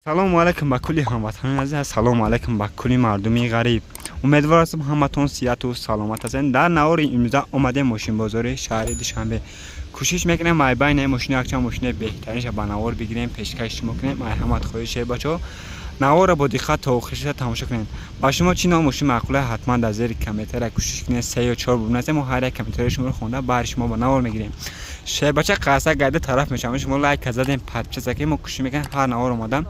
Салому алайкум ба кулли ҳамватанони азиз, ассалому алайкум ба кулли мардуми ғариб. Умедвор ҳастам, ҳаматон сиҳату саломат ҳастед. Дар навори имрӯза омадем мошинбозори шаҳри Душанбе. Кӯшиш мекунем ай байни мошини якчанд мошини беҳтаринша ба навор бигирем, пешкаши шумо кунем. Ай ҳамат хоҳише, бачаҳо, наворро бо диққат то охириша тамошо кунед. Ба шумо чӣ навъ мошин маъқула, ҳатман дар зери комментария кӯшиш кунед се ё чор бинависед. Мо ҳар як комментарияи шуморо хонда, баъди шумо ба навор мегирем. Шербача қасак гайда тараф мешавам. Шумо лайк задем, подписаться ки мо кӯшиш мекунем ҳар навор омадан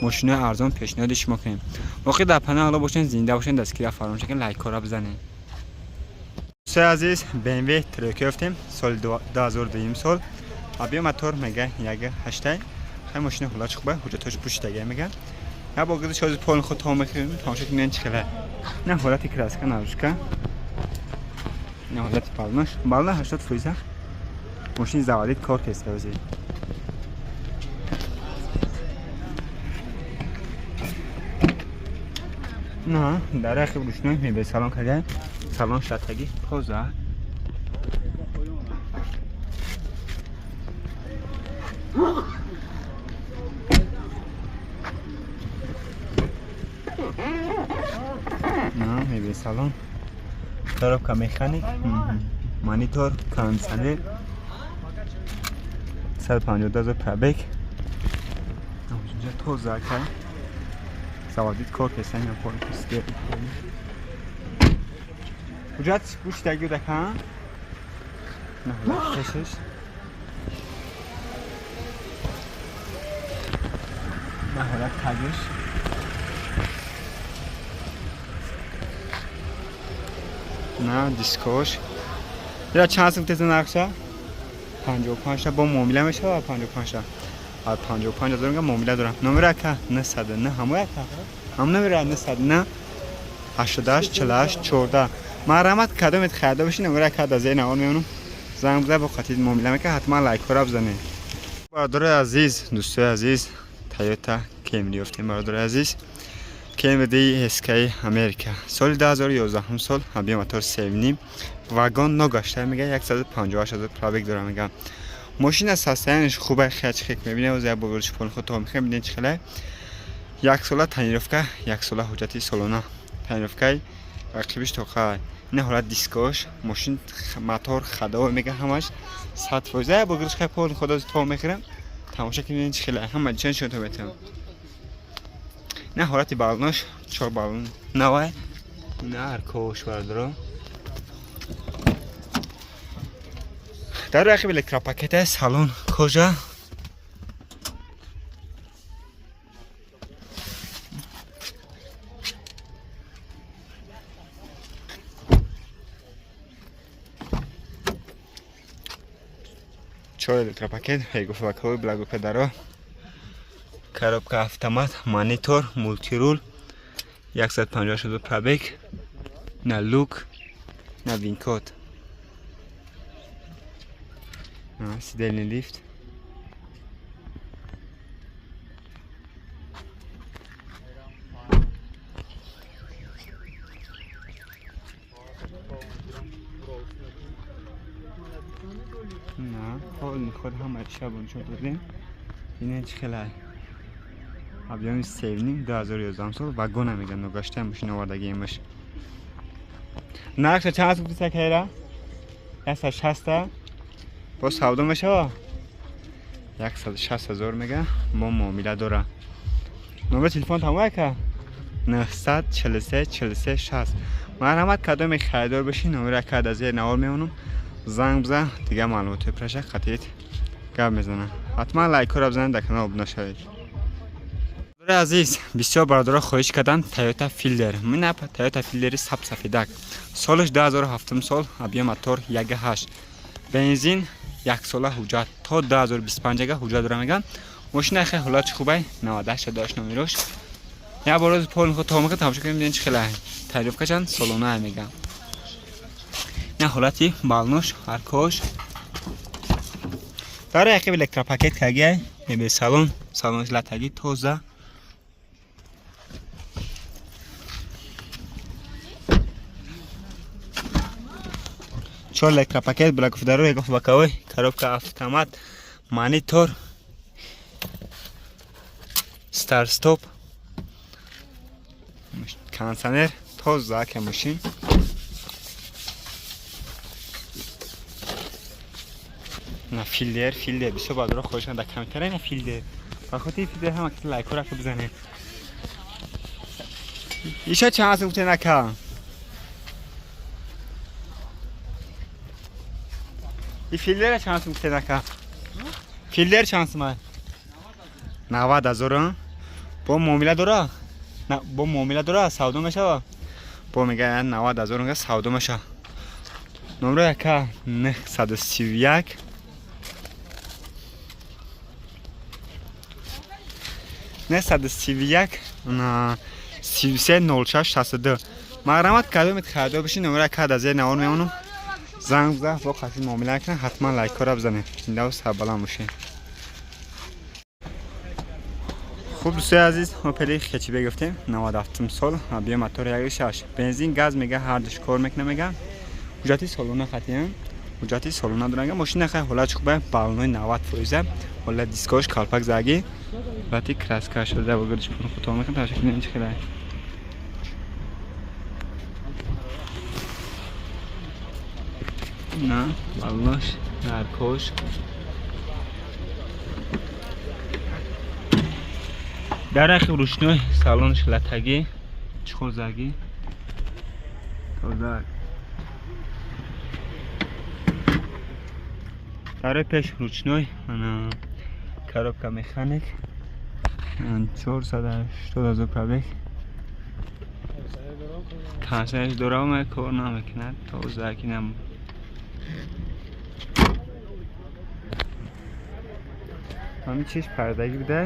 мошинои арзон пешниҳоди шумо кунем. Воқеъ дар паноҳ Алло бошед, зинда бошед, дастгирия фаромӯш накунед, лайкҳоро бизанед. Дӯстои азиз, BMW тройка ёфтем, соли 2002 сол. Объём мотор мега 1.8. Хай, мошини ҳолатш хуба, ҳуҷҷатҳош пӯшидага мега. Я бо гузиш ҳозир полный худ то мехӯрем, тамошо кунед, чӣ хеле. На ҳолати краска, наружка. На ҳолати баллонаш, баллона 80%. Мошини заводит кор кеста ҳозир. На, дар яхи рӯшнои мебел салон карда, салон шатаги тоза. На, мебел салон. Коробка механик, монитор, кондиционер. 152 000 пробег. Инҷа тоза кард. Заводит кор кесан я полностью. Ҳуҷҷат гӯштаги дака? На, ҳолат пешаш. На, ҳолат тагиш. На, дискош. Я чанд сум теза нақша? 55 та бо муомила мешава, 55 та. Аз 55 ҳазор мега муомила дорам. Номер ака 909 ҳамо ака. Ҳам номер 909 88 48 14. Марҳамат, кадомет харидор бошед, номер ака дар зери навор мемонам. Занг бизан, бо қатид муомила мекунад, ҳатман лайкҳоро бизанед. Бародарои азиз, дӯстои азиз, Toyota Camry ёфтем, бародарои азиз. Camry SK Америка. Соли 2011 сол, объём мотор 3.5, вагон ногашта мега, 158 ҳазор пробег дора мега. Мошина состояние ш хубе, хеч хек мебинем, оз як бо шпон худ то мехем, бинем чӣ хеле. Як сола тонировка, як сола ҳуҷҷати солона. Тонировка и рақибиш тоқа. Ина ҳолат дискош, мошин мотор ходовой мега, ҳамаш 100%. Як бо гириш хай пол худо то мехӯрем. Тамоша кунед, чӣ хеле, ҳама чен шуд то метавонам. На, ҳолати баллонош, чор баллон навай. На, аркош, бародаро. Дар рақиб электропакета, салон кожа. Чор электропакет, эгофлаковой, благопедаро. Коробка автомат, монитор, мультируль, 156 пробег, на люк, на вин-код. Сидельный лифт. На, полный ход ҳама шаб нишон додем. Ина чӣ хеле, объём и 3.5, 2011 сол, вагона меган, ногашта мошин овардагиемаш. Нархша чанд аст гуфти сакайра? 160 бо савдо мешава? 160 ҳазор мега, мо муомила дора. Номер телефон тамом ака? 943 43 60. Марҳамат, кадоме харидор бошӣ, номер ака дар зери навор мемонам. Занг бизан, дига маълумотҳои праша қатият гап мезанам. Ҳатман лайкҳоро бизанед, дар канал обуна шавед. Бародари азиз, бисёр бародаро хоҳиш карданд Toyota Fielder. Мина Toyota Fielder саб сафедак. Солаш 2007 сол, объём мотор 1.8. Бензин, як сола ҳуҷҷат, то 2025 ага ҳуҷҷат дора меган. Мошина хеле ҳолатш хубай, 98 дошт номерош. Як бор роз полный худ то мехоҳ тамошо кунем, бинем чӣ хеле. Тонировка чанд солона меган. На, ҳолати балнош, аркош. Дар яқиб электропакет кагиай, мебел салон, салонш латаги тоза. Чор электропакет, блокфударо, ягон боковой, коробка автомат, монитор. Старт стоп, кондиционер, тоза ке мошин. На Филдер, Филдер бисёр бадора хоҳиш дар комментария на Филдер. Ба хотири Филдер ҳама каси лайкҳоро ки бизанед. Иша чанд сум гуфтен, ака? И Филдера чанд сум гуфтен, ака? Филдер чанд сум? 90 000. Бо муомила дора? Бо муомила дора, савдо мешава? Бо мега 90 000 мега, савдо меша. Номро яка 931 931 33 06 62. Марҳамат, кадомет харидор бошед, номера кад аз зери навор мемонам, занг бизан, бо қатъи муомила кунед. Ҳатман лайкҳоро бизанед. Зиндаву сарбаланд бошед. Хуб, дӯстои азиз, Опели хэтчбек гуфтем, 97 сол, бия мотор 1,6, бензин, газ мега, ҳардуш кор мекуна мега. Ҳуҷҷати солона қатъиян, ҳуҷҷати солона дорага. Мошина хай ҳолатш хубе, баллонои 90%, ҳолат дискош калпак заги, ҳолати краска шуда, бо гирдиш пун хутон мекунам, тамошо кунед чи хеле. На баллош, наркош дар ахи рӯшнои салонш латагӣ, чхозагӣ, тоза. Дарои пеш ручной, коробка механик, 480 000 пробег, кондиционерш дорам, кор намекунад, тоза кинам. Ҳамин чиш пардагӣ буда,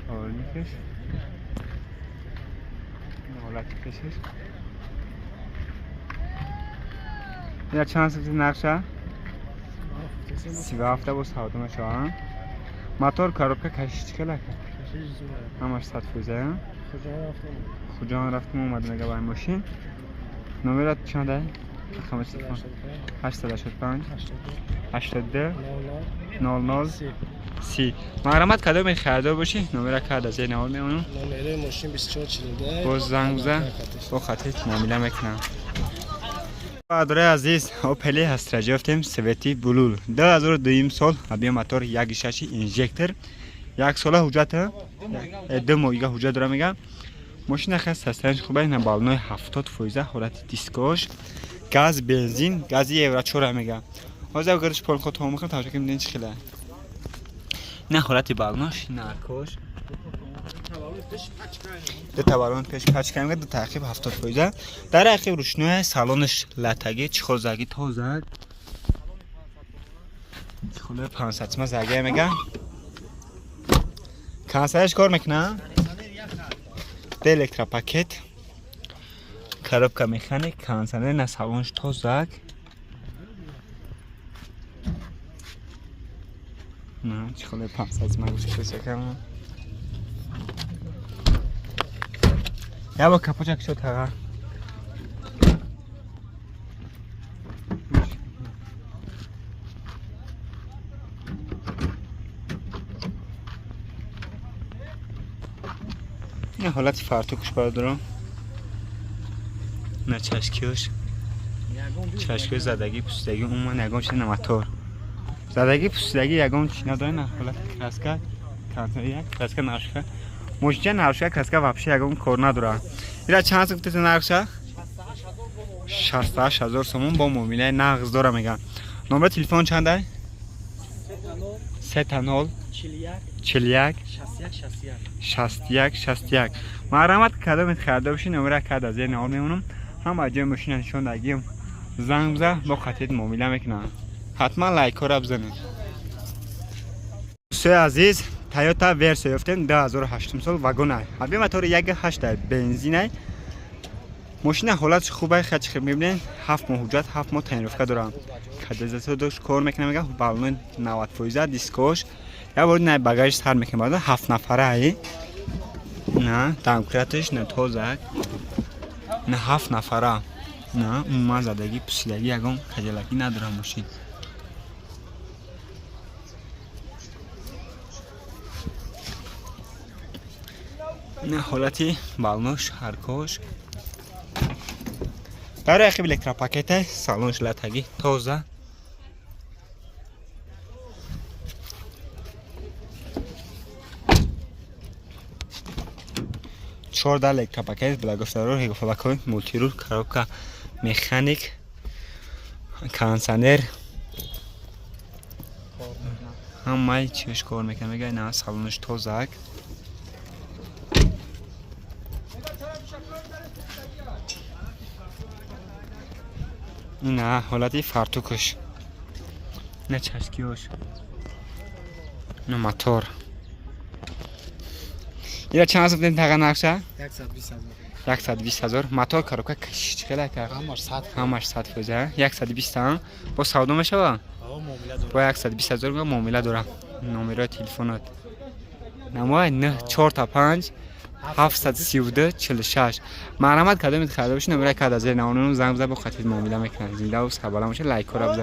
торникаш, ҳолати пешаш. Ина чанд сути нақша? 37 бо савдо мешаванд. Мотор, коробка, кашиш чӣ хел, ака? Ҳамаш 100%? Хуҷон рафтем, омад мега бай мошин. Номерат чанда? Рақами телефон? 885 82 00 30. Марҳамат, кадоме харидор бошӣ, номера кард аз зери навор мемонам. Номераи мошин 2442. Боз занг бизан, бо хатит муомила мекунам. Бародарои азиз, Опели Астра ёфтем, цвети булул, 2002 сол, объем мотор 1,6, инжектор, як сола ҳуҷҷата, 2 моҳига ҳуҷҷат дора мега. Мошина хел состояниш хубе, на баллонои 70%, ҳолати дискош, газ, бензин, гази евро чора мега. Ҳозир гардиш пол худ тамом мекунам, тамошо кунем чӣ хеле. На ҳолати баллонош, наркош, ду та баллон пеш пачка мега, ду таъқиб 70%. Дар ақиб рӯшнои, салонаш латагӣ, чихозагӣ, тоза, чихолаи 500 сима загия мега. Кондиционерш кор мекуна, д электропакет, коробка механик, кондиционер, на салонаш тозак. На чихолаи 500 сима гӯшкам. Я бо капочак шуд тага. Ин ҳолати фартукш, бардорам, на чашкиёш, чашкиё задагӣ, пусидагӣ, умуман ягон чи на мотор задагӣ, пусидагӣ, ягон чи надорад. На ҳолати краска, як краска наршка мошинча, наршка, краска вообще ягон кор надорад. Ира чанд сум гуфтеса нархша? 68 000 сомон, бо муомилаи нағз дора меган. Номери телефон чанда? 000 41 61 61. Марҳамат, кадомет харидор бошед, номера кард аз зери навор мемонам, ҳама ҷои мошина нишон дагим, занг биза, бо қатъият муомила мекунам. Ҳатман лайкҳоро бизанед. Дӯстои азиз, Тойота Версо ёфтем, 2008 сол, вагонай, объем мотори 1,8, бензинай. Мошина ҳолатш хубай, хачи хеб мебинед, 7 моҳ ҳуҷҷат, 7 моҳ тонировка дорам, катализатор дошт, кор мекунам мега, баллони 90%, дискош. Як бор на багаж сар мекунем, баъд ҳафт нафарай, на домкраташ, на тозак, на ҳафт нафара, на умуман задагӣ, пусидагӣ, ягон каҷалакӣ надорам мошин. Ина ҳолати балнош, ҳаркош. Барои ақиб электропакета, салонш латаги тоза. Чорда электропакет, благофтаро, ҳегофалакой, мультируль, коробка механик, кондиционер, ҳамаи чиш кор мекунад. Мега, ина салонаш тозак. Ина ҳолати фартукаш, ина чашкиҳош, ина мотор. Ира чанд сум дем, таға, нақша? 120 000. 120 000. Мотор, коробка чӣ хела ка? Ҳамаш 100. Ҳамаш 100%, 120 бо савдо мешава? Муомила дорад. Бо 120 000 муомила дорам. Номерои телефонат намои: 945 732 46. Марҳамат, кадомит харидор бошед, номерои карда зери навонун занг бизан, бо қатид муомила мекунад. Зиндаву сарбаланд бошед, лайкҳоро бизан.